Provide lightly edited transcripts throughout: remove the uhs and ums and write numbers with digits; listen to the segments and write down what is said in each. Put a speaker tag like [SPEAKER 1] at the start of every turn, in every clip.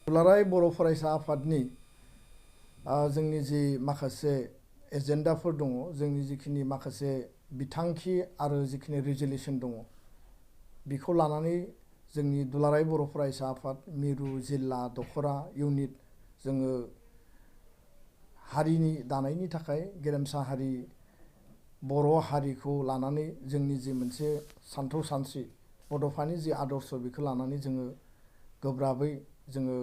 [SPEAKER 1] दुलाराय बर' फरायसा आफादनि जोंनि जि माखासे एजेन्डाफोर दङ जोंनि जिखिनि माखासे बिथांखि आरो जिखिनि रिजोलिउसन दङ बेखौ लानानै जोंनि दुलाराय बर' फरायसा आफाद मिरु जिल्ला दखरा इउनिट जोङो हारिनि दानायनि थाखाय गेरेमसा हारि बर' हारिखौ लानानै जोंनि जि मोनसे सान्थौ सानस्रि बड'फानि जि आदर्श बेखौ लानानै जोङो गोब्राबै जोङो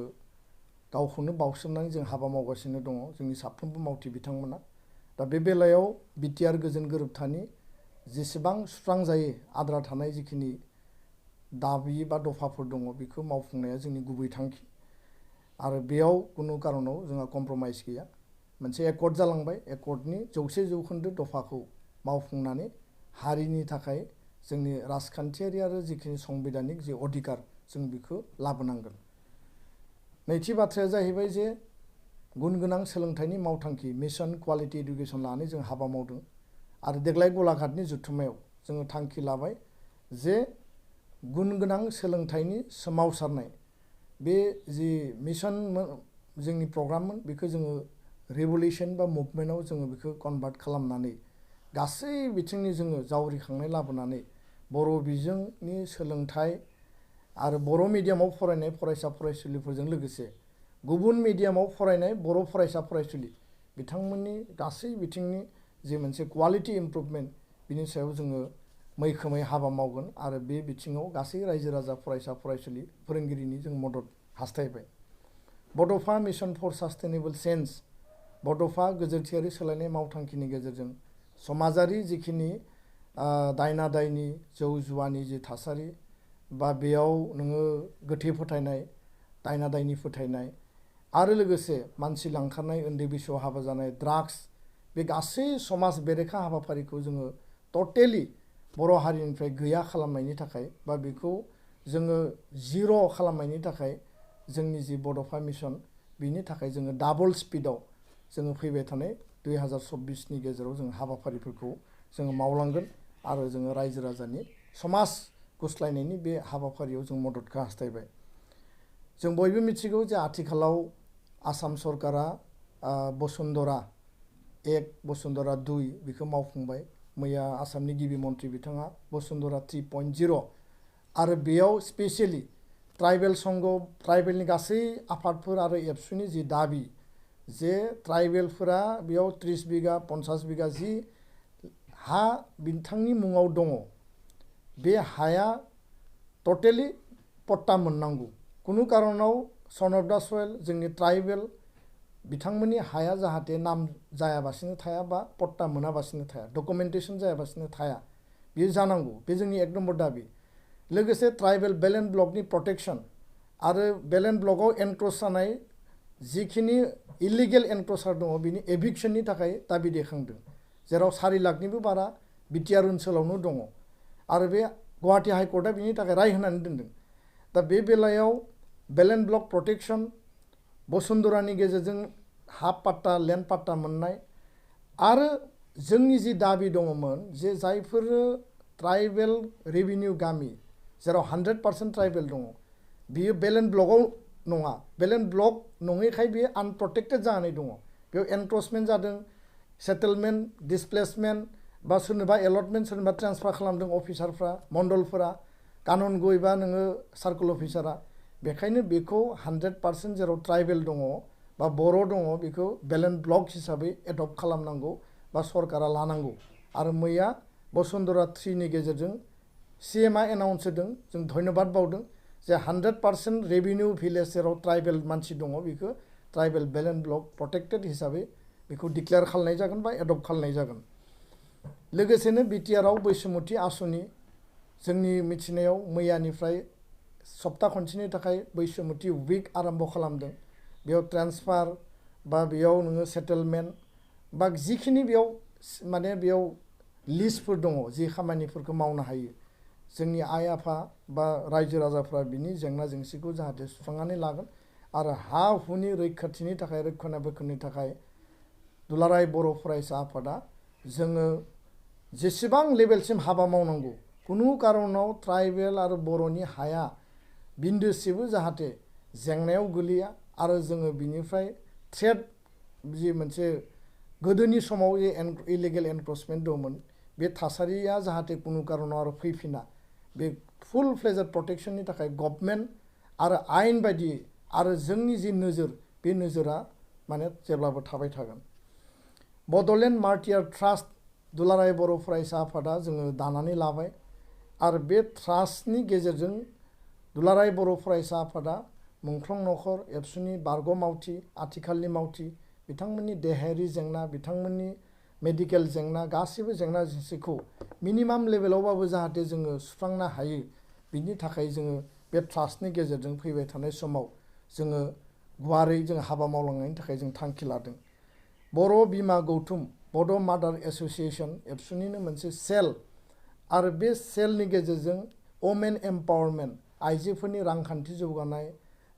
[SPEAKER 1] गावखौनो बावसोमनानै जों हाबा मावगासिनो दङ जोंनि साफ्रोमबो मावथि बिथांमोना दा बे बेलायाव बिटिआर गोजोन गोरोबथानि जेसेबां सुस्रांजायै आद्रा थानाय जिखिनि दाबि बा दफाफोर दङ बेखौ मावफुंनाया जोंनि गुबै थांखि आरो बेयाव कुनु कारनाव जोंहा कमप्रमाइज गैया मोनसे एकर्ड जालांबाय एकर्डनि 100% दफाखौ मावफुंनानै हारिनि थाखाय जोंनि राजखान्थियारि आरो जिखिनि संबिधानिक जि अधिकार जों बेखौ लाबोनांगोन नैथि बाथ्राया जाहैबाय जे गुन गोनां सोलोंथाइनि मावथांखि मिशन क्वालिटी एडुकेशन लानानै जों हाबा मावदों आरो देग्लाय गलाघाटनि जुथुमायाव जोङो थांखि लाबाय जे गुन गोनां सोलोंथाइनि सोमावसारनाय बे जि मिशन जोंनि प्रग्राममोन बेखौ जोङो रिभलिउसन बा मुभमेन्टआव जोङो बेखौ कनभार्ट खालामनानै गासै बिथिंनि जोङो जावरिखांनाय लाबोनानै बर' बिजोंनि सोलोंथाइ आरो बर' मिडियामाव फरायनाय फरायसा फरायसुलिफोरजों लोगोसे गुबुन मिडियामाव फरायनाय बर' फरायसा फरायसुलि बिथांमोननि गासै बिथिंनि जि मोनसे क्वालिटी इमप्रुभमेन्ट बिनि सायाव जोङो मैखोमै हाबा मावगोन आरो बे बिथिङाव गासै रायजो राजा फरायसा फरायसुलि फोरोंगिरिनि जों मदद हास्थायबाय बड'फा मिशन फर सास्टेनेबल चेन्ज बड'फा गोजोरथियारि सोलायनाय मावथांखिनि गेजेरजों समाजारि जिखिनि दायना दायनि जौ जुवानि जि थासारि बा बेयाव नोङो गोथै फोथायनाय दायना दायनि फोथायनाय आरो लोगोसे मानसि लांखारनाय उन्दै बैसोआव हाबा जानाय ड्राग्स बे गासै समाज बेरेखा हाबाफारिखौ जोङो टटेलि बर' हारिनिफ्राय गैया खालामनायनि थाखाय बा बेखौ जोङो जिर' खालामनायनि थाखाय जोंनि जि बड'फा मिशन बिनि थाखाय जोङो डाबल स्पिडआव जोङो फैबाय थानाय 2024नि गेजेराव जों हाबाफारिफोरखौ जोङो मावलांगोन आरो जोङो रायजो राजानि समाज गुस्लायनायनि बे हाबाफारियाव जों मददखौ हास्थायबाय जों बयबो मिथिगौ जे आथिखालाव आसाम सरकारा बसुन्धरा 1 बसुन्धरा 2 बेखौ मावफुंबाय मैया आसामनि गिबि मन्थ्रि बिथाङा बसुन्धरा 3.0 आरो बेयाव स्पेसियेलि ट्राइबेल संघ ट्राइबेलनि गासै आफादफोर आरो एबसुनि जि दाबि जे ट्राइबेलफोरा बेयाव 30 बिगा 50 बिगा जि हा बिथांनि मुङाव दङ बे हाया टटेलि पट्टा मोननांगौ कुनु कारनाव सन अफ दा सयल जोंनि ट्राइबेल बिथांमोननि हाया जाहाथे नाम जायाबासिनो थाया बा पट्टा मोनाबासिनो थाया डकुमेन्टेसन जायाबासिनो थाया बेयो जानांगौ बे जोंनि 1 नम्बर दाबि लोगोसे ट्राइबेल बेलेन्ड ब्लकनि प्रटेक्शन आरो बेलेन्ड ब्लकआव एनक्रोच जानाय जिखिनि इलिगेल एनक्रोचार दङ बिनि एभिक्शननि थाखाय दाबि दैखांदों जेराव 4 लाखनिबो बारा बिटिआर ओनसोलावनो दङ आरो बे गुवाहाटी हाइकर्टआ बिनि थाखाय राय होनानै दोनदों दा बे बेलायाव बेलेन्ड ब्लक प्रटेक्शन बसुन्धरानि गेजेरजों हा पाट्टा लेन्ड पाट्टा मोननाय आरो जोंनि जि दाबि दङमोन जे जायफोर ट्राइबेल रेभिनिउ गामि जेराव 100% ट्राइबेल दङ बियो बेलेन्ड ब्लकआव नङा बेलेन्ड ब्लक नङैखाय बियो आनप्रटेक्टेड जानानै दङ बेयाव एनक्रोचमेन्ट जादों सेटेलमेन्ट डिसप्लेसमेन्ट बा सोरनोबा एलटमेन्ट सोरनोबा ट्रान्सफार खालामदों अफिसारफ्रा मण्डलफोरा कानन गय बा नोङो सार्कल अफिसारा बेखायनो बेखौ 100% जेराव ट्राइबेल दङ बा बर' दङ बेखौ बेलेन्ड ब्लक हिसाबै एडप्ट खालामनांगौ बा सरकारा लानांगौ आरो मैया बसुन्धरा 3नि गेजेरजों सिएमआ एनाउन्स होदों जों धन्यबाद बावदों जे 100% रेभिनिउ भिलेज जेराव ट्राइबेल मानसि दङ बेखौ ट्राइबेल बेलेन्ड ब्लक प्रटेक्टेड हिसाबै बेखौ डिक्लेयार खालामनाय जागोन बा एडप्ट खालामनाय जागोन लोगोसेनो बिटिआरआव बैसोमुथि आसुनि जोंनि मिथिनायाव मैयानिफ्राय सप्ता खनसेनि थाखाय बैसोमुथि उइक आरम्भ खालामदों बेयाव ट्रान्सफार बा बेयाव नोङो सेटेलमेन्ट बा जिखिनि बेयाव माने बेयाव लिस्टफोर दङ जि खामानिफोरखौ मावनो हायो जोंनि आइ आफा बा रायजो राजाफ्रा बिनि जेंना जेंसिखौ जाहाथे सुस्रांनानै लागोन आरो हा हुनि रैखाथिनि थाखाय रैखानाबेक्षननि थाखाय दुलाराय बर' फरायसा आफादा जोङो जेसेबां लेभेलसिम हाबा मावनांगौ कुनु कारनाव ट्राइबेल आरो बर'नि हाया बिन्दोसेबो जाहाथे जेंनायाव गोलैया आरो जोङो बिनिफ्राय थ्रेट जि मोनसे गोदोनि समाव जे इलिगेल एनक्रचमेन्ट दंमोन बे थासारिया जाहाथे कुनु कारनाव आरो फैफिना बे फुल फ्लेजेड प्रटेक्शननि थाखाय गभर्नमेन्ट आरो आयेन बायदि आरो जोंनि जि नोजोर बे नोजोरा माने जेब्लाबो थाबाय थागोन। बड'लेण्ड मार्टियार ट्रास्ट दुलाराय बर' फरायसा आफादा जोङो दानानै लाबाय आरो बे ट्रास्टनि गेजेरजों दुलाराय बर' फरायसा आफादा मुंख्लं नखर एबसुनि बारग' मावथि आथिखालनि मावथि बिथांमोननि देहायारि जेंना बिथांमोननि मेडिकेल जेंना गासैबो जेंना जेंसिखौ मिनिमाम लेभेलावबाबो जाहाथे जोङो सुस्रांनो हायो बिनि थाखाय जोङो बे ट्रास्टनि गेजेरजों फैबाय थानाय समाव जोङो गुवारै जों हाबा मावलांनायनि थाखाय जों थांखि लादों। बर' बिमा गौथुम बड' मादार एस'सिएशन एबसुनिनो मोनसे सेल आरो बे सेलनि गेजेरजों वमेन एम्पावारमेन्ट आइजोफोरनि रांखान्थि जौगानाय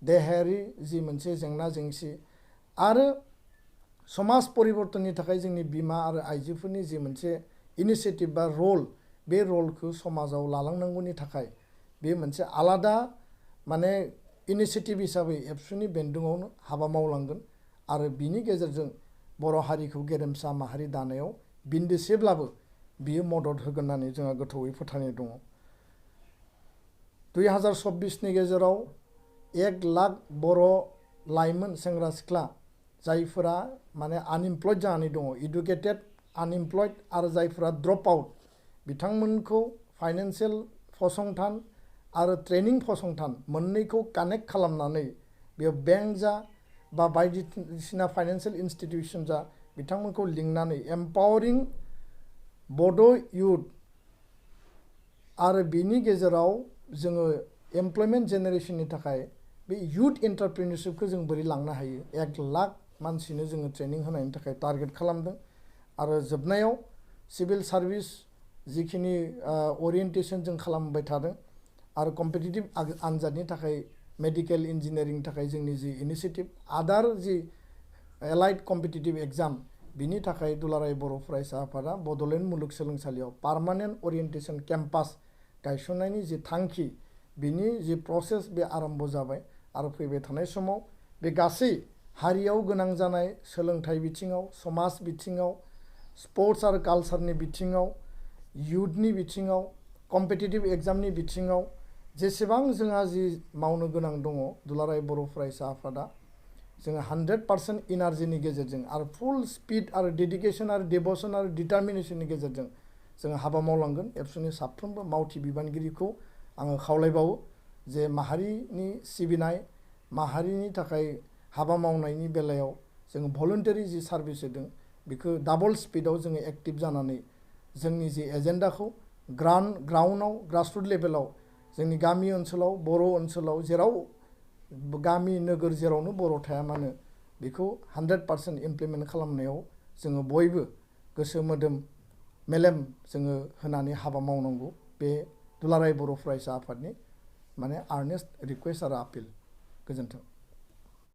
[SPEAKER 1] देहायारि जि मोनसे जेंना जेंसि आरो समाज परिबर्तननि थाखाय जोंनि बिमा आरो आइजोफोरनि जि मोनसे इनिशिएटिभ बा रल बे रलखौ समाजाव लालांनांगौनि थाखाय बे मोनसे आलादा माने इनिशिएटिभ हिसाबै एबसुनि बेन्दोङावनो हाबा मावलांगोन आरो बिनि गेजेरजों बर' हारिखौ गेरेमसा माहारि दानायाव बिन्दोसेब्लाबो बियो मदद होगोन होननानै जोंहा गोथौयै फोथायनाय दङ। 2024नि गेजेराव 1 लाख बर' लाइमोन सेंग्रा सिख्ला जायफोरा माने आनइमप्लयड जानानै दङ इडुकेटेड आनइमप्लयड आरो जायफोरा ड्रप आउट बिथांमोनखौ फाइनान्सियेल फसंथान आरो ट्रेनिं फसंथान मोननैखौ कानेक्ट खालामनानै बेयाव बेंक जा बा बायदिसिना फाइनान्सियेल इन्स्टिटिउसन जा बिथांमोनखौ लिंनानै एम्पावारिं बड' इउथ आरो बिनि गेजेराव जोङो एमप्लयमेन्ट जेनेरेशननि थाखाय बे इउथ एन्टारप्रिनियरशिपखौ जों बोरै लांनो हायो 1 लाख मानसिनो जोङो ट्रेनिं होनायनि थाखाय टारगेट खालामदों आरो जोबनायाव सिभिल सार्भिस जिखिनि ओरिएन्टेसन जों खालामबाय थादों आरो कम्पिटिटिभ आनजादनि थाखाय मेडिकेल इन्जिनियारिंनि थाखाय जोंनि जि इनिशिएटिभ आदार जि एलाइड कम्पिटिटिभ एग्जाम बिनि थाखाय दुलाराय बर' फरायसा आफादा बड'लेण्ड मुलुगसोलोंसालियाव पार्मानेन्ट ओरिएन्टेसन केम्पास गायसननायनि जि थांखि बिनि जि प्रसेस बे आरम्भ जाबाय आरो फैबाय थानाय समाव बे गासै हारियाव गोनां जानाय सोलोंथाइ बिथिङाव समाज बिथिङाव स्पर्ट्स आरो कालचारनि बिथिङाव इयुथनि बिथिङाव कम्पिटिटिभ एग्जामनि बिथिङाव जेसेबां जोंहा जि मावनो गोनां दङ दुलाराय बर' फरायसा आफादा जोङो 100% इनार्जिनि गेजेरजों आरो फुल स्पिड आरो डेडिकेसन आरो डिभ'सन आरो डिटारमिनेसननि गेजेरजों जोङो हाबा मावलांगोन। एबसुनि साफ्रोमबो मावथि बिबानगिरिखौ आङो खावलायबावो जे माहारिनि सिबिनाय माहारिनि थाखाय हाबा मावनायनि बेलायाव जोङो भलुन्टारि जि सार्भिस होदों बेखौ डाबल स्पिडआव जोङो एक्टिभ जानानै जोंनि जि एजेन्डाखौ ग्राउन्डआव ग्रासरुट लेभेलाव जोंनि गामि ओनसोलाव बर' ओनसोलाव जेराव गामि नोगोर जेरावनो बर' थाया मानो बेखौ 100% इमप्लिमेन्ट खालामनायाव जोङो बयबो गोसो मोदोम मेलेम जोङो होनानै हाबा मावनांगौ बे दुलाराय बर' फरायसा आफादनि माने आर्नेस्ट रिकुवेस्ट आरो आपिल। गोजोन्थों।